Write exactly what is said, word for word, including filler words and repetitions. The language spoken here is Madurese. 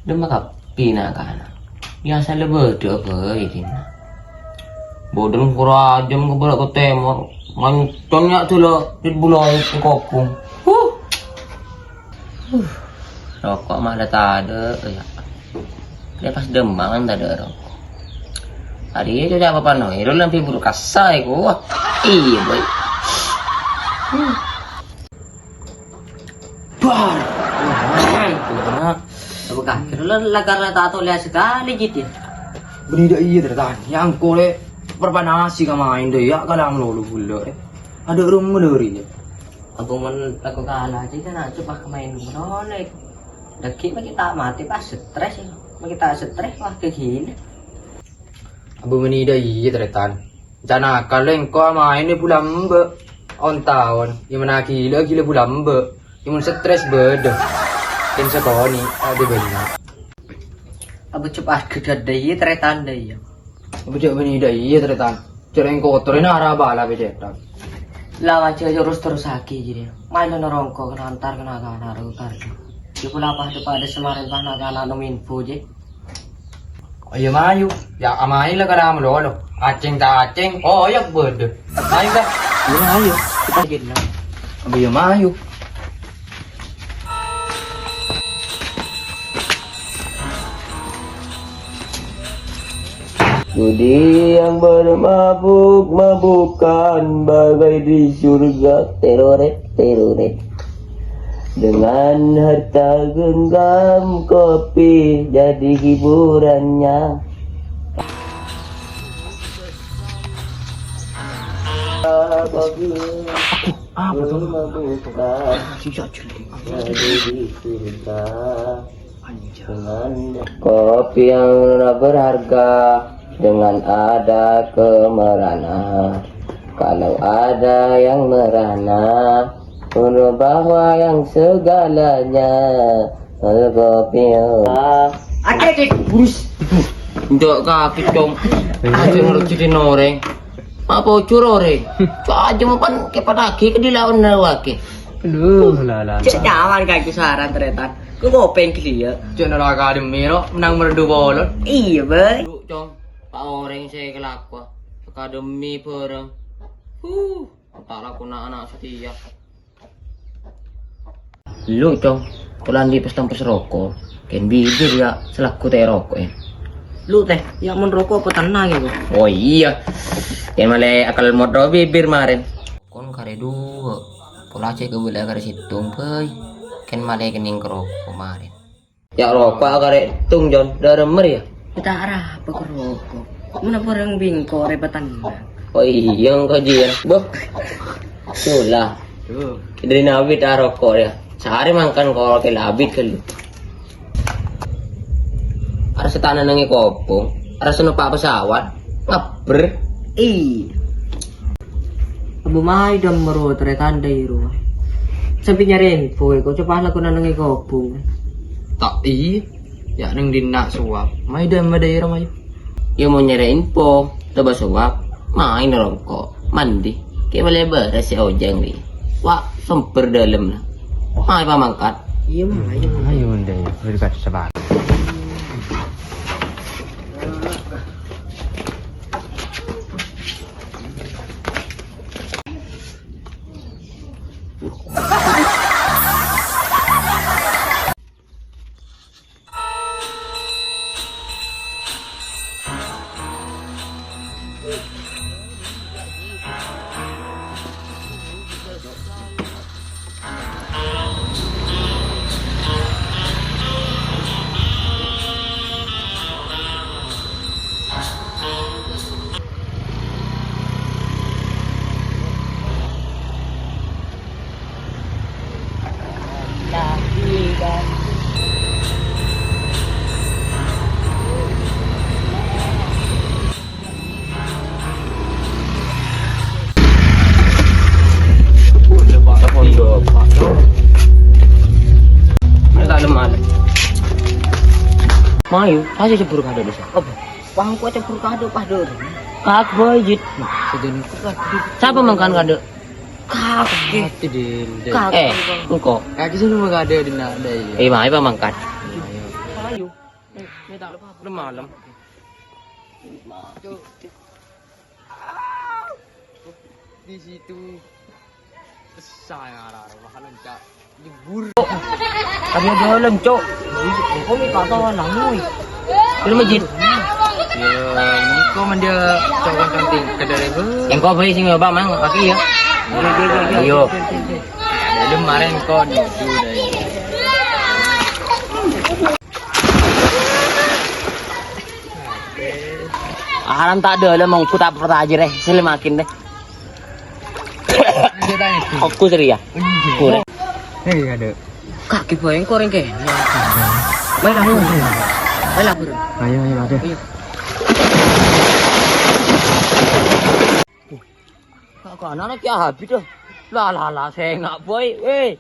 Dâmma kabbhi na'-kana'. Biyasa la bâdâ bhâi dinna'. Bâdâna kor ajâm ka bârâ' ka tèmor. Mancon ya' dâla dit bulâi è kobhung. Huh. Huh. Roko' ma' la tadâ', ya. Lè pas dâmma kan tadâ' roko'. Arèya coba apa no? Iro lampi buru kasa iku. Wah. Iyâ, boy. Huh. Bar. Wah, gimana? Apa kaget? Lo lakar la tato lihat sekali gitu ya? Bânnè dâ' iyâ, Tarètan. Yang kole perpanasi ka maèn dâ', ya, kalang lolo gula, eh. Adâ' rumah dâri, ya. Apa mon aku kalah aja kan, aku pas main molek. Lagi makin tak mati pas stres ya. Makin tak stres, wah, kagila. Abu meni dâ' iyâ, Tarètan. Cana kale engko' amaèn bulâ embâ'. On-taon, yâ mennaghi la gila bulâ embâ'. Yâ mon stres bâdâ. Kèng sakonè', adâ' bânnya'. Abu cepat gedâ dâ' iyâ, Tarètan dâ' iyâ. Abu cè' meni dâ' iyâ, Tarètan. Cèrèng kotor, èna ara bala pècètan. La wajah terus-terusaghi, gini. Main lo norongko, kena antar, kena kana, ro, karga. Yâ pula pas depa ada semarèn pas na' kana no minfo, je. Ayo mayu, ya amaèn la kalam lolo. Acèng ta' acèng, oh, ya bâdâ. Ayo, Kak. Ayo, ayo. Kita gini. Ayo mayu. Budi yang bermabuk-mabukan bagai di surga. Teroret, teroret. Dengan harta genggam kopi jadi hiburannya. Apa tuh? Apa tuh? Jadi di surga. Kopi yang berharga dengan ada kemerana. Kalau ada yang merana, menurut bahwa yang segalanya. Kalau kopi yang Acek, cek, burus. Ndok kaki, Cong. Aja nurut jadi noreng. Apa curore? Cok aja mapan ke padagi ke dilawan nawake. Aduh, la, la, la. Cek nyaman kaku saran, Tarètan. Ku kopeng geliya. Cek nara akademi ro, menang merdu bolon. Iya, Bay. Lu, Cong, pa oreng se kelakwa. Akademi bareng. Huh, tak laku na anak setia. Lu, Cong, pola andi' pes-tempes roko'. Ken bibir ya selaku te roko', eh. Lu, Teh, ya mon roko' apa tenang ya, Bos? Oh iya. Ken male akal modro bibir maren. Kon kare duo. Pola cek kebele kare situng, Bay. Ken male kening ke roko' maren. Ya roko' kare tung, Jon. Daremer ya? Kita arah apa ke roko'? Mana orang bingko repot tenang. Oh iya, engko' jiyan. Boh. Sulah. Tuh. Dari nabi ta' roko' ya. Sehari makan kol ke labit kali. Arep setana nang e kobong. Arep numpak pesawat. Ngaber. Ih. Abu mai dam meru tere tandai ro. Sampai nyari info, kok coba laku nang e kobong. Ta' iyâ. Ya neng dinna' suap. Mai dam dai ro mai. Ya mau nyari info, coba suap. Mai nerongko. Mandi. Ke bale beres ya ojeng ri. Wa, semper dalem lah. Mai pamangkat. Iya, Mang, ayo. Ayo, Ndai. Udah dikasih sebar. Mayu, saya cemburu kado dosa. Apa? Wah, engko' cemburu kado pas dulu. Kak Boy, Jit. Sapa mangkan kado? Kake. Mati, Din. Kake. Eh, engko'. Kaki sini mau kado di nak dai. Eh, mai pamangkat. Ayo. Udah malam. Di situ. Saya arah-arah mahalan, Cak. Nyebur. Tadi ada dalam, Cok. Kok mi kata lalu? Belum, Jin. Ya, engko' mending cowok cantik ke dalam. Engko' bae sing nyoba, Mang, kaki ya. Iya, iya, iya, iya. Iya. Belum kemarin kok nuju dari. Haram tak ada lah, mau ku tak percaya deh, selemakin deh. Aku seri ya. Kurang. Eh, ada. Kaki boy, engko' rengke. Main aku. Main aku. Ayo, ayo, ada. Ayo. Kak, kak, anak-anak ya habis tuh. Lah, lah, lah, saya nggak boy. Eh.